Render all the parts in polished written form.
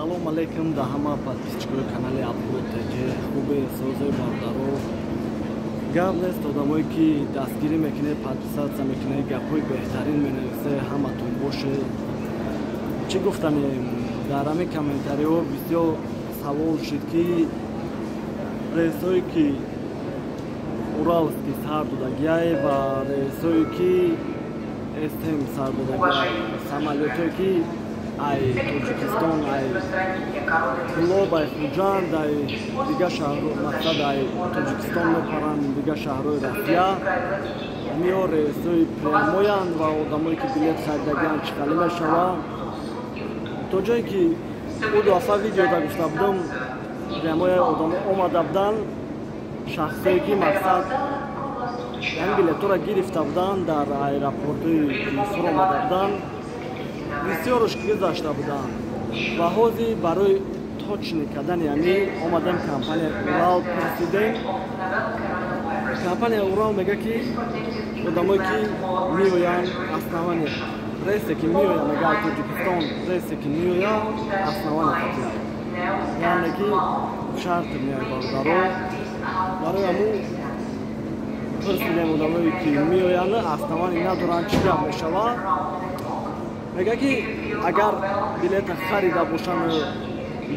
Салом алейкум да ҳама подписчикои канали Абдулло ТЖ. Хубе, созе, бародаро. Гап нест, одамое ки дастгирӣ мекунед, подписаться мекунед, гапҳои беҳтарин менависе, ҳаматон боше. Чӣ гуфтанем, дар ҳамин комментариҳо бисёр савол шуд, ки рейсҳое ки Уралский сар додагиай ва рейсҳое ки СМ сар додагиай, самолётое ки ай Тоҷикистон, ай Кӯлоб, ай Хуҷанд, ай дигар шаҳрҳо, мақсад, ай Тоҷикистон мепаранд дигар шаҳрҳои Россия, ҳамиҳо рейсҳои прямой анд ва одамое ки билет харидагианд, чӣ қалӣ мешаванд? То ҷое ки ӯ дафъа видеода гуфта будам, прямой одамо омада буданд, шахсое ки, мақсад, ҳамин билетҳоро гирифта буданд, дар аэропортҳои ки омада буданд, бисёрош гузашта буданд. Ва ҳозир барои точный кардани ҳамин омадем компания Урал пурсидем. Компания Урал мега, ки одамое ки меоянд, основание рейсе ки меоянд, мега, аз Тоҷикистон рейсе ки меоянд, основание қатиям, яъне ки чартер меояд, бародаро. Барои ҳамун пурсидем, одамое ки меоянд, основание надоранд, чӣ гап мешавад? Мега, ки агар билета харида бошанд,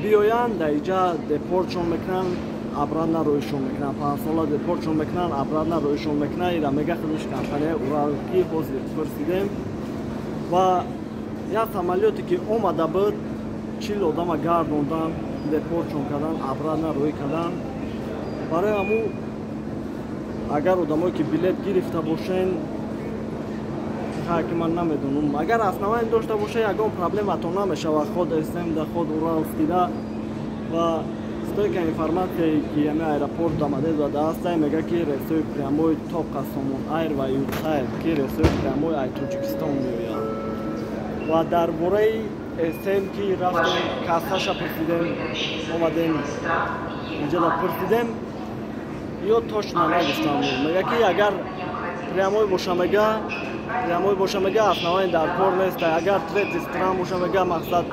биёянд, дар иҷа депортшон мекунанд, обратно роҳишон мекунанд, 5 сола депортшон мекунанд, обратно роҳишон мекунанд. Ира мега худаш компанияи Урал, ки ҳозир пурсидем. Ва як самолёте ки омада буд, 40 одама гардондан, депортшон кардан, обратно роҳӣ кардан. Барои ҳамун агар одамое ки билет гирифта бошен, ки ман намедонам, агар основание дошта боша, ягон проблематон намешавад, худ СМ да, худ Уралскида. Ва стойка информатсияе ки ҳами аэропорт Домодедово даастай, мега, ки рейсҳои прямой тоқа Сомон Айр ва Ютайр, ки рейсҳои прямой ай Тоҷикистон меоянд. Ва дар бораи СМ ки рафтем, кассаша пурсидем, омадем инҷода пурсидем, ё точно нагуфтам. Мега, ки агар прямой боша, мега, прямой боша, мега, основание дар кор нест. Агар третий стран боша, мега, мақсад,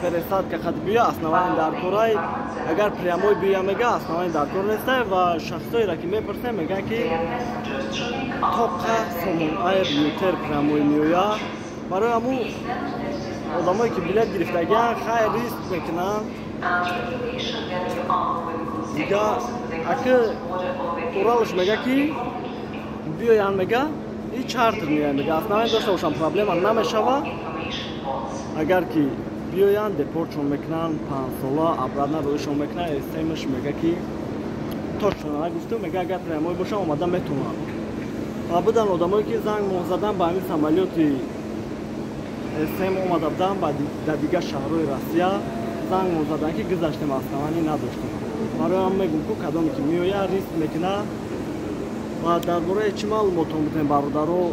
пересадка қад биё, основание дар корай. Агар прямой биё, мега, основание дар кор нестай. Ва шахсоеро ки мепурсем, мегӯянд, ки тоқа Сомон Айр, Ютер прямой меояд. Барои ҳамун одамое ки билет гирифтагиан, хайр, риск мекунанд дига. Аки Уралш мега, ки биёянд, мега, и чартер меоянд, мега, основание дошта бошам, проблема намешава. Агар ки биёянд, депортшон мекунанд, 5 сола обратно роҳишон мекунанд. СМш мега, ки точно нагуфту, мега, агар прямой боша, омада метавонанд. Ва будан одамое ки занг задан, ба ҳамин самолёти СМ омада буданд дар дигар шаҳрҳои Россия, занг задан, ки гузаштем, основание надоштем. Барои ҳам мегӯм, ку кадоме ки меояд, риск мекунад. Ва дар бораи чӣ маълумотон будем, бародаро,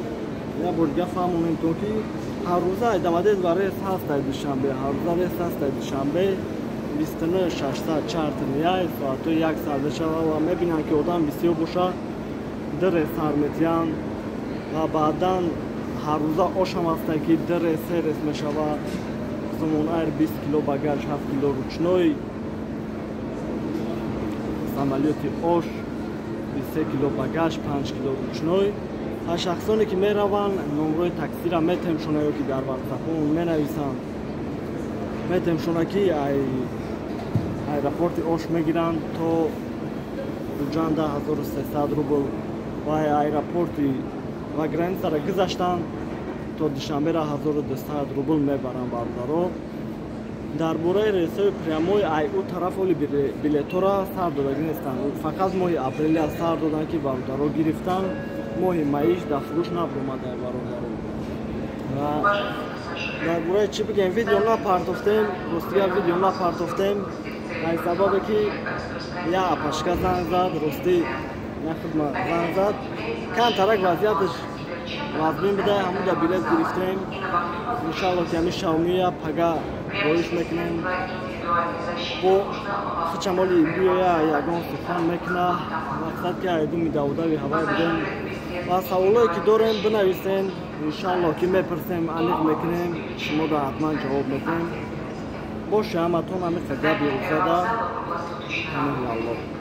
як бор дига фаҳмонем то ки ҳаррӯза ай Домодедово рейс ҳаст, ай Душанбе ҳаррӯза рейс ҳаст. Ай Душанбе 29 600 чартер меяй, соатҳои 1 сар мешава ва мебинанд, ки одам бисёр боша, ду рейс сар метиҳанд. Ва баъдан ҳаррӯза ошам ҳаста, ки ду рейс, се рейс мешава. Сомон Айр 20 кило багаж, 7 кило ручной, самолёти Ош 23 кило багаж, 5 кило ручной. А шахсоне ки мераванд, номрои таксира метемшона ё ки дар ватсапон менависанд, метемшона, ки ай аэропорти Ош мегиранд то Хуҷанда 1300 рубл ва аэропорти ва границара гузаштанд, то Душанбера 1200 рубл мебаранд, бародаро. Дар бораи рейсҳои прямой ай ӯ тараф оли билетҳоро сар додагӣ нестанд, фақат моҳи апрелия сар доданд, ки бародаро гирифтанд. Моҳи маиш дар фурӯш набуромада, бародаро. Ва дар бораи чӣ бигем, видео напартофтем, ростига, видео напартофтем аз сабабе ки як апашка занг зад, ростӣ, як хидма занг зад, камтарак вазъияташ вазмин буда, ҳамуда билет гирифтем. Иншалло, ки ҳамин шавмия пага роиш мекунем, бо хичамоли биёя, ягон сухан мекуна, мақсад, ки айдуми давудави ҳавай будем. Ва саволое ки дорем, бинависен, иншалло, ки мепурсем, аниқ мекунем, шумо да ҳатман ҷавоб медиҳем. Боше ҳаматон, ҳамиқа габи рӯзада. Паноҳи Аллоҳ.